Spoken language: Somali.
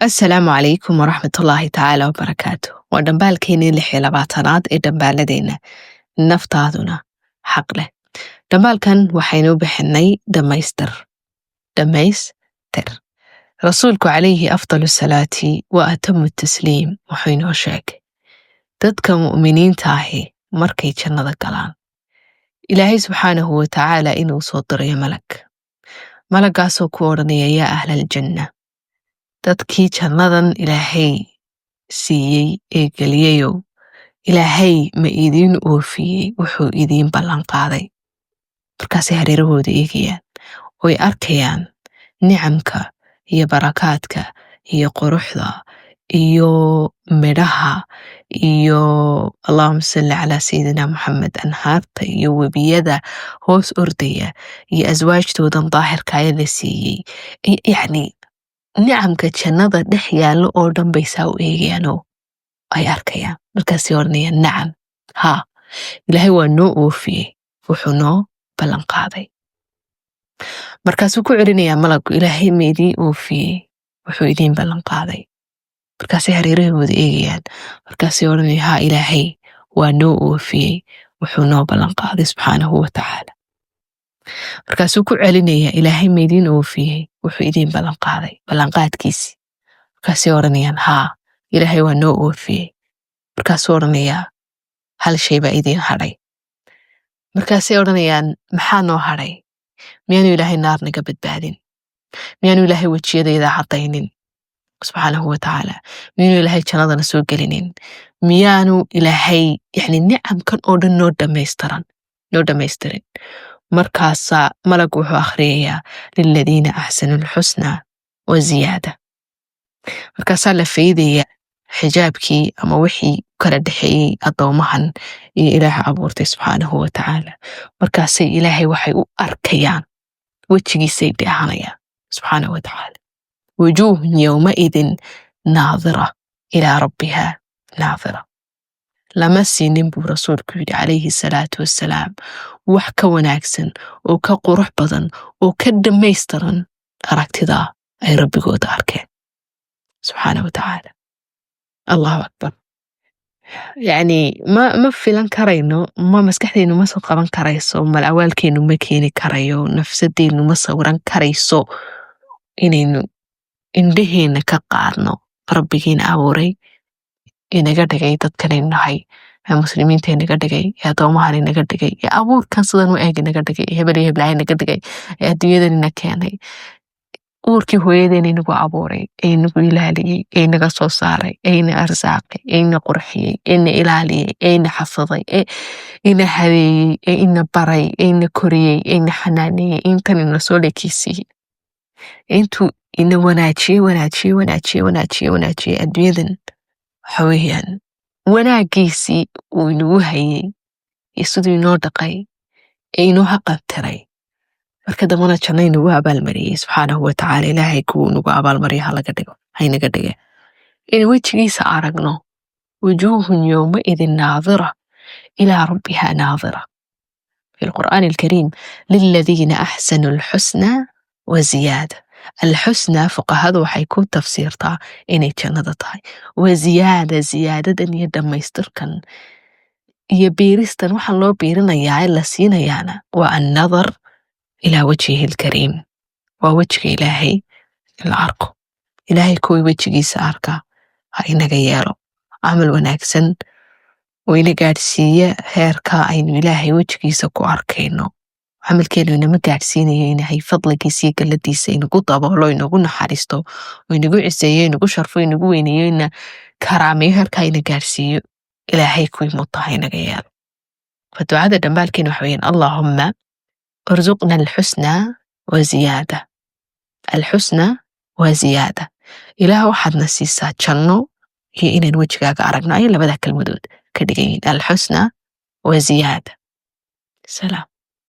Asalaamu calaykum waraxmatullaahi tacaala wabarakaatu. Waa dhambaalkeenii 26aad ee dhambaaladeenna Naftaaduna Xaq Leh. Dhambaalkan waxaynu bixinay Dhammaystir. Dhammaystir. Rasuulku calayhi afdalu salaati wa atamu tasliim wuxuu inoo sheegay dadka mu'miniinta ahi markay jannada galaan, Ilaahay subxaanahu wa tacaala inuu soo dirayo malag, malagaasoo ku odhanaya: "Yaa ahlal janna, dadkii jannadan Ilaahay siiyey ee geliyayow, Ilaahay ma idiin oofiyey wuxuu idiin ballanqaaday?" Markaasay hareerahooda eegayaan oy arkayaan nicamka iyo barakaadka iyo quruxda iyo midhaha iyo, allahuma salli calaa sayidina Moxamed, anhaarta iyo webiyada hoos ordaya iyo aswaajtoodan daahirkaya la siiyey, yacni nicamka jannada dhex yaallo oo dhan bay saa u eegayaan oo ay arkayaan. Markaasay odhanayaan: "Nacam, haa, Ilaahay waa noo oofiyey wuxuu noo ballanqaaday." Markaasuu ku celinayaa malaggu: "Ilaahay ma idiin oofiyey wuxuu idiin ballanqaaday?" Markaasay hareerahooda eegayaan, markaasay odhanaya: "Haa, Ilaahay waa noo oofiyey wuxuu noo ballanqaaday subxaanahu wa tacaala." Markaasuu ku celinayaa: "Ilaahay ma idiin oofiyey wuxuu idiin ballanqaaday, ballanqaadkiisii?" Markaasay odhanayaan: "Haa, Ilaahay waa noo oofiyey." Markaasuu odhanayaa: "Hal shay baa idiin hadhay." Markaasay odhanayaan: "Maxaa noo hadhay? Miyaanu Ilaahay naar naga badbaadin? Miyaanu Ilaahay wejiyadayda caddaynin subxaanahu wa tacaala? Miyaanu Ilaahay jannadana soo gelinin? Miyaanu Ilaahay yani nicamkan oo dhan noo dhamaystiran, noo dhamaystirin?" Markaasaa malag wuxuu akhriyayaa: "Liladiina axsanu alxusna wa ziyaada." Markaasaa la faydaya xijaabkii ama wixii kala dhexeeyey addoomahan iyo Ilaaha abuurtay subxaanahu wa tacaala. Markaasay Ilaahay waxay u arkayaan, wejigiisay dheehanayaan subxaanahu wa tacaala. Wujuuhun yowmaidin naadira ilaa rabbiha naadira. Lama siinin buu rasuulku yidhi calayhi salaatu wassalaam wax ka wanaagsan oo ka qurux badan oo ka dhammaystiran aragtidaa ay rabbigooda arkeen subxaana wa tacaala. Allahu akbar! Yacni ma filan karayno, ma maskaxdeennu ma soo qaban karayso, malawaalkeennu ma keeni karayo, nafsadeennu ma sawiran karayso inaynu indhaheenna ka qaadno rabbigiina abuuray, inaga dhigay dadkanaynu nahay ee muslimiinta inaga dhigay, ee addoomahan inaga dhigay, ee abuurkan sidan u eeg inaga dhigay, ee hebel iyo heblaha inaga dhigay, ee adduunyadan ina keenay, uurkii hooyadeen inagu abuuray, ee inagu ilaaliyey, ee inaga soo saaray, ee ina arsaaqay, ee ina qurxiyey, ee ina ilaaliyey, ee ina xafiday, ee ina habeeyey, ee ina baray, ee ina koriyey, ee ina xanaaneeyey, intan ina soo lekeysiiyey, intuu ina wanaajiyey, wanaajiyey, wanaajiyey, wanaajiyey, wanaajiyey, adduunyadan waxa weeyaan wanaagiisii uu inagu hayey iyo siduu inoo dhaqay ee inoo haqabtiray, marka dambana janno inagu abaalmariyey subxaanahu wa tacaala. Ilaahay kuwuu nagu abaalmariya halaga dhigo, haynaga dhige in wejigiisa aragno. Wujuuhun yowmaidin naadira ilaa rabbiha naadira. Fi lqur'aani alkariim: liladiina axsanu alxusna wa ziyaada. Alxusna fuqahadu waxay ku tafsiirtaa inay jannada tahay. Wa ziyaada, ziyaadadan iyo dhammaystirkan iyo biiristan waxaan loo biirinayaa ee la siinayaana waa annadar ilaa wajhihi alkariim, waa wejiga Ilaahay in la arko. Ilaahay kuwii wejigiisa arka ha inaga yeelo. Camal wanaagsan oo ina gaadhsiiya heerka aynu Ilaahay wejigiisa ku arkayno camalkeenu inama gaadhsiinayo. Inahay fadligiisa iyo galladiisa inagu daboolo, inagu naxariisto oo inagu ciseeyo, inagu sharfo, inagu weyneeyo, ina karaameeyo, heerkaa ina gaadhsiiyo, Ilaahay kuwii muta ha inaga yeelo. Fa ducada dhambaalkeena waxa weeyaan: Allaahumma arzuqna alxusna wa ziyaada, alxusna wa ziyaada. Ilaah, waxaadna siisaa janno iyo inaan wejigaaga aragno. Ayay labada kelmadood ka dhigan yihiin, alxusna wa ziyaada. Salaam.